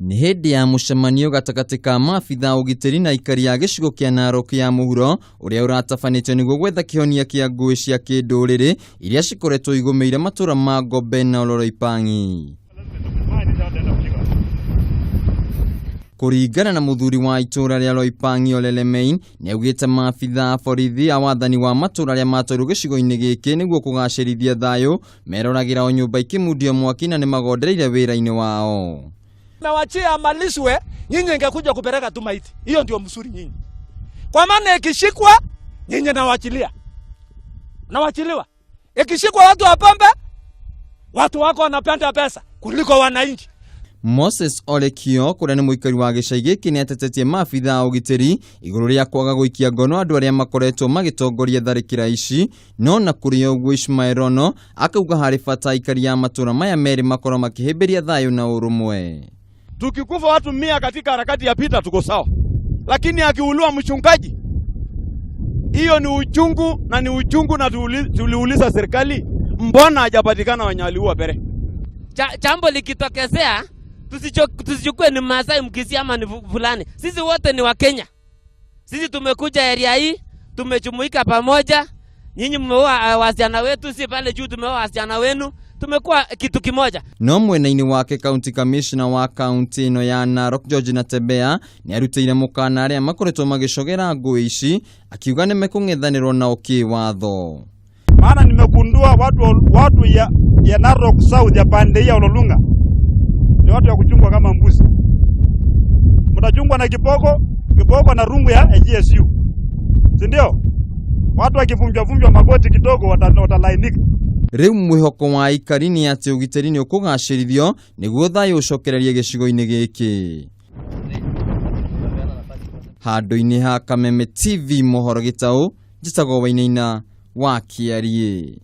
Nĩ hĩndĩ ya mũcemanio gatagatĩ ka maabitha a ũgitĩri na aikari a gĩcigo kĩa Narok ya mũhuro ũrĩa ũratabanĩtio nĩguo gwetha kĩhonia kĩa ngũĩ cia kĩndũrĩrĩ iria cikoretwo igũmĩire matũra ma Ngombe na Oloroipangi. Kũringana na mũthuri wa itũra rĩa Loipangi Ole Lemein, nĩaugĩte maabitha a borithi a wathani wa matũra arĩa matwairwo gĩcigo-inĩ gĩkĩ nĩguo kũgacĩrithia thayũ meroragĩra o nyũmba ikĩmundio mwaki na nĩmagondereire wĩra-inĩ wao. Nawachia amalizwe, nyinyi ingekuja kupeleka tu maiti. Hiyo ndio mzuri nyinyi. Kwa maana ikishikwa nyinyi nawachilia. Nawachiliwa. Ikishikwa watu wa pombe, watu wako wanapenda pesa kuliko wananchi. Moses Ole Kio kũrĩa nĩ mũikari wa gĩcagi gĩkĩ nĩ atetetie maabitha a ũgitĩri igũrũ rĩa kwaga gũikia ngono andũ arĩa makoretwo magĩtongoria tharĩkĩra ici. No na kũrĩ ũguo Ishmael Rono akauga harĩ bata aikari a matũra maya merĩ makorwo makĩhĩmbĩria thayũ na ũrũmwe. Tukikufa watu 100 katika harakati ya pita tuko sawa, lakini akiuliwa mchungaji, hiyo ni uchungu na ni uchungu, na tuliuliza serikali mbona hajapatikana wenye waliua Pere. Jambo likitokezea tusichukue ni Maasai, Mkisii ama ni fulani. Sisi wote ni Wakenya. Sisi tumekuja area hii, tumejumuika pamoja. Nyinyi mmeoa wasichana wetu, si pale juu tumeoa wasichana wenu. Tumekuwa kitu kimoja. No mwena-inĩ wake County Commissioner wa kaunti ĩno ya Narok George Natembeya nĩ arutĩire mũkana arĩa makoretwo magĩcogera ngũĩ ici, akiuga nĩ mekũng'ethanĩrwo nao kĩwatho. Maana nimegundua watu ya Narok South ya pande ya Ololunga ni watu ya kuchungwa kama mbuzi. Mtachungwa na kiboko na rungu ya GSU. Si ndio? Watu wakivunjwa vunjwa magoti kidogo watalainika. Rĩu mwĩhoko wa aikari nĩ atĩ ũgitĩri nĩ ũkũgacĩrithio nĩguo thayũ ũcokererie gĩcigo-inĩ gĩkĩ. Handũ-inĩ ha Kameme TV mohoro gĩtaũ, njĩtagwo Wainaina wa Kĩariĩ.